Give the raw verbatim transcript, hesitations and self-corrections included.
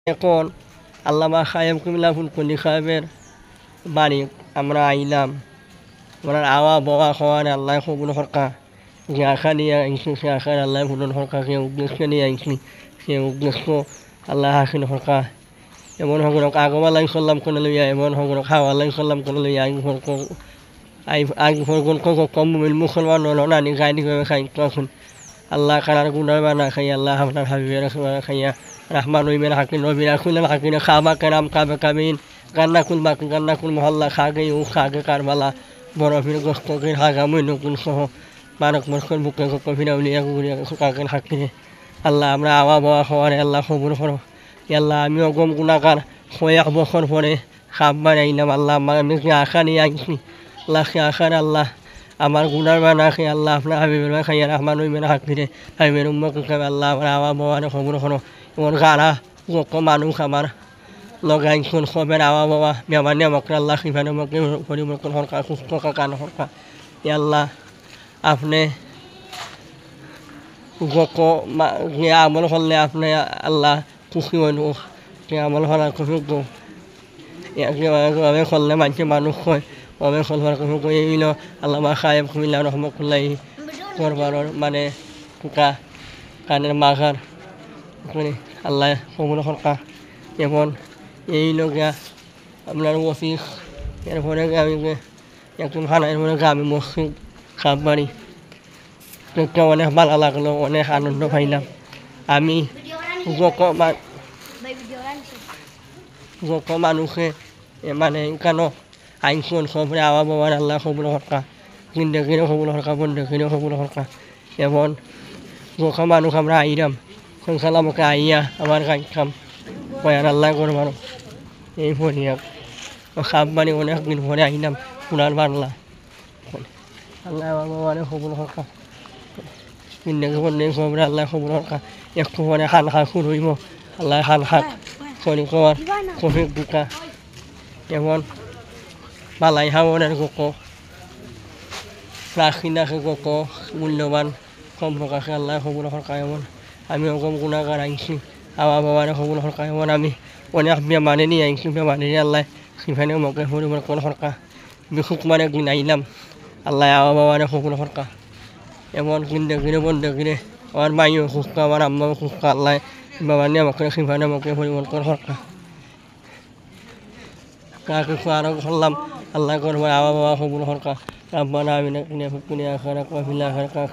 এখন আল্লামা কায়েম কিবলা ফুলতলি সাহেবের বাড়ি আমরা আইলাম। ওনার আওয়া বাওয়া খাওয়ারে আল্লাহ কবুল করকা। যে আশায় আইছি, সে আশারে আল্লাহ পূরণ করকা। যে উদ্দেশ্য নিয়া আইছি, সে উদ্দেশ্য আল্লাহ হাসিল করকা। এমন হগরক আগবালাই করলাম কোন লইয়া, এমন হগরক হাওয়ালাই করলাম কোন লইয়া, আইন হরক আই-, আইন হরক কম মুমিন মুসলমান হলো না, নি গাইনি করে খাই তখন। আল্লাহ কালার গুনার বানা খাই, আল্লাহ আপনার হাবিবের খাইয়া, রহমান ওইমের হাকিম, নবীর আকুলের হাকিম, খাবা কেরাম, কাবে কাবিন, গান্নাকুল বাকি, গান্নাকুল মহল্লা, খাগে ইউ, খাগে কারবালা, বরফির গোস্ত, গির হাগা, মইনুকুল সহ, মানক মরকর বুকে গপ ফিরাউলিয়া গুগুরিয়া কাকের হাকিরে। আল্লাহ, আমরা আওয়া বাওয়া খাওয়ারে আল্লাহ কবুল করো। ইয়া আল্লাহ, আমি অগম গুনাহগার, কয়েক বছর পরে খাপ বানাইলাম। আল্লাহ, আমার আমি যে আশা নিয়ে আইছি, আল্লাহ, সে আশার আল্লাহ, আমার গুনার বানা খে আল্লাহ, আপনার হাবিবের ভাই খাইয়া রহমান ওই মেরা হাকিরে, হাবিবের উম্মত খাবে আল্লাহ, আমার আওয়া বাওয়ারে কবুল করো। এমন গারা গক মানুষ আমার লগে আইনছুন, খবের আওয়া বাওয়া, মেহমানে মকরে আল্লাহ, সিফানে মকরে পরিবর্তন হরকা, সুস্থ কাকান হরকা। ইয়া আল্লাহ, আপনি গক মা-, যে আমল করলে আপনি আল্লাহ খুশি হইন, ও যে আমল করার খুশি তো, এ-, যে-, যেভাবে করলে মানষে মানুষ হয়, ওভাবে করবার খুশি তো। এই হইল আল্লামা কায়েম কুমিল্লা রহমতুল্লাহ দরবারর মানে কুকা কানের মাঘার, মানে আল্লাহ কবুল করকা। যেমন এই হইল গিয়া আপনার ওসি, এরপরে আমি একজন খানা, এরপরে আমি মসজিদ, সাববাড়ি। দেখতে অনেক ভালো লাগলো, অনেক আনন্দ পাইলাম। আমি গক মা-, গক মানুষে, এ, মানে, কেন আইনছুন, খবরে আওয়া বাবার আল্লাহ কবুল করকা, জিন্দেগিরও কবুল করকা, বন্দেগিরও কবুল করকা। এমন গক মানুষ আমরা আইরাম, সংসালামকে আইয়া আমার কাজ কাম কয়ার আল্লাহ করবার। এই পরিয়া ও সাববাড়ি অনেক দিন পরে আইলাম, পুরান বাংলা। আল্লাহ আমার বাবারে কবুল করকা। জিন্দেগি বন্দেগি কবরে আল্লাহ কবুল করকা। একটু পরে খান খা শুরু হইব। আল্লাহ খান খা করি কর কফি দিকা। এমন বালাই হাওনের গক। রাখি নাখে গক। মূল্যবান কম প্রকাশে আল্লাহ কবুল করকা। এমন আমি অগম গুনাহগার আইছি। আওয়া বাবারে কবুল করকা। এমন আমি অনেক বেমারে নিয়ে আইছি। বেমারে নিয়ে আল্লাহ সিফানে মকে পরিবর্তন করকা। বিহুক মানে দিন আইলাম, আল্লাহ আওয়া বাবারে কবুল করকা। এমন জিন্দেগিরে বন্দেগিরে, আমার মাইও খুশকা, আমার আম্মাও খুশকা, আল্লাহ বাবা নিয়ে আমাকে সিফানে আমাকে পরিবর্তন করকা। কাকে আরো করলাম, আল্লাহ করবার আওয়া বাবা কবুল করকা। রব্বানা আমিন, হুকুনি আখানা, কফিলা আখানা,